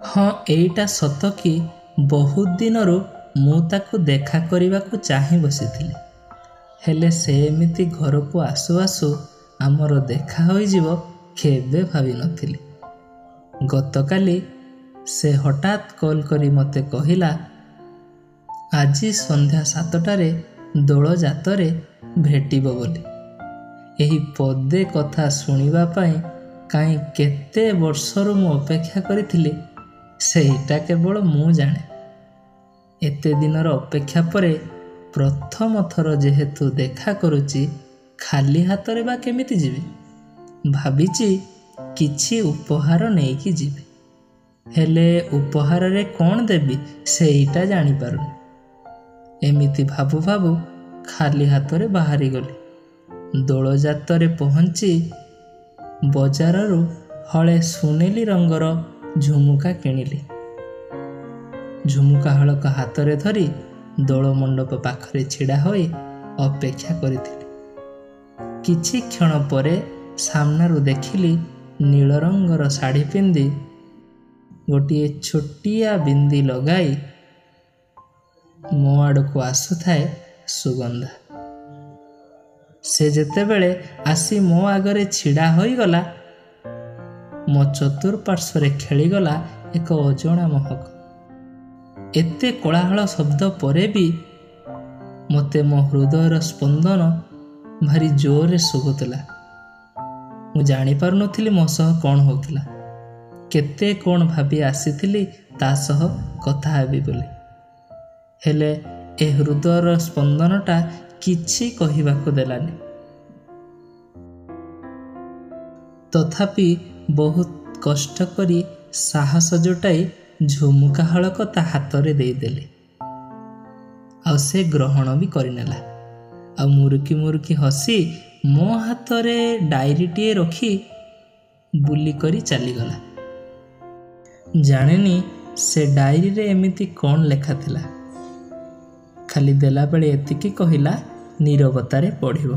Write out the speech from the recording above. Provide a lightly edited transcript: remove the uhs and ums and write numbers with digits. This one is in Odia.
ହଁ, ଏଇଟା ସତ କି ବହୁତ ଦିନରୁ ମୁଁ ତାକୁ ଦେଖା କରିବାକୁ ଚାହିଁ ବସିଥିଲି, ହେଲେ ସେ ଏମିତି ଘରକୁ ଆସୁ ଆସୁ ଆମର ଦେଖା ହୋଇଯିବ କେବେ ଭାବିନଥିଲି। ଗତକାଲି ସେ ହଠାତ୍ କଲ୍ କରି ମୋତେ କହିଲା ଆଜି ସନ୍ଧ୍ୟା 7ଟାରେ ଦୋଳଯାତରେ ଭେଟିବ ବୋଲି। ଏହି ପଦେ କଥା ଶୁଣିବା ପାଇଁ କାହିଁ କେତେ ବର୍ଷରୁ ମୁଁ ଅପେକ୍ଷା କରିଥିଲି, ସେଇଟା କେବଳ ମୁଁ ଜାଣେ। ଏତେ ଦିନର ଅପେକ୍ଷା ପରେ ପ୍ରଥମ ଥର ଯେହେତୁ ଦେଖା କରୁଛି, ଖାଲି ହାତରେ ବା କେମିତି ଯିବି? ଭାବିଛି କିଛି ଉପହାର ନେଇକି ଯିବି, ହେଲେ ଉପହାରରେ କ'ଣ ଦେବି ସେଇଟା ଜାଣିପାରୁନି। ଏମିତି ଭାବୁ ଭାବୁ ଖାଲି ହାତରେ ବାହାରିଗଲି। ଦୋଳଯାତରେ ପହଞ୍ଚି ବଜାରରୁ ହଳେ ସୁନେଲି ରଙ୍ଗର ଝୁମୁକା କିଣିଲି। ଝୁମୁକା ହଳକ ହାତରେ ଧରି ଦୋଳ ମଣ୍ଡପ ପାଖରେ ଛିଡ଼ା ହୋଇ ଅପେକ୍ଷା କରିଥିଲି। କିଛି କ୍ଷଣ ପରେ ସାମ୍ନାରୁ ଦେଖିଲି ନୀଳ ରଙ୍ଗର ଶାଢ଼ୀ ପିନ୍ଧି ଗୋଟିଏ ଛୋଟିଆ ବିନ୍ଦି ଲଗାଇ ମୋ ଆଡ଼କୁ ଆସୁଥାଏ ସୁଗନ୍ଧା। ସେ ଯେତେବେଳେ ଆସି ମୋ ଆଗରେ ଛିଡ଼ା ହୋଇଗଲା, ମୋ ଚତୁଃପାର୍ଶ୍ୱରେ ଖେଳିଗଲା ଏକ ଅଜଣା ମହକ। ଏତେ କୋଳାହଳ ଶବ୍ଦ ପରେ ବି ମୋତେ ମୋ ହୃଦୟର ସ୍ପନ୍ଦନ ଭାରି ଜୋରରେ ଶୁଭୁଥିଲା। ମୁଁ ଜାଣିପାରୁନଥିଲି ମୋ ସହ କ'ଣ ହେଉଥିଲା। କେତେ କ'ଣ ଭାବି ଆସିଥିଲି ତା ସହ କଥା ହେବି ବୋଲି, ହେଲେ ଏ ହୃଦୟର ସ୍ପନ୍ଦନଟା କିଛି କହିବାକୁ ଦେଲାନି। ତଥାପି ବହୁତ କଷ୍ଟ କରି ସାହସ ଜୁଟାଇ ଝୁମୁକା ହଳକ ତା ହାତରେ ଦେଇଦେଲି, ଆଉ ସେ ଗ୍ରହଣ ବି କରିନେଲା। ଆଉ ମୁରୁକି ମୁରୁକି ହସି ମୋ ହାତରେ ଡାଏରୀଟିଏ ରଖି ବୁଲି କରି ଚାଲିଗଲା। ଜାଣେନି ସେ ଡାଏରୀରେ ଏମିତି କ'ଣ ଲେଖା ଥିଲା, ଖାଲି ଦେଲାବେଳେ ଏତିକି କହିଲା, ନୀରବତାରେ ପଢ଼ିବ।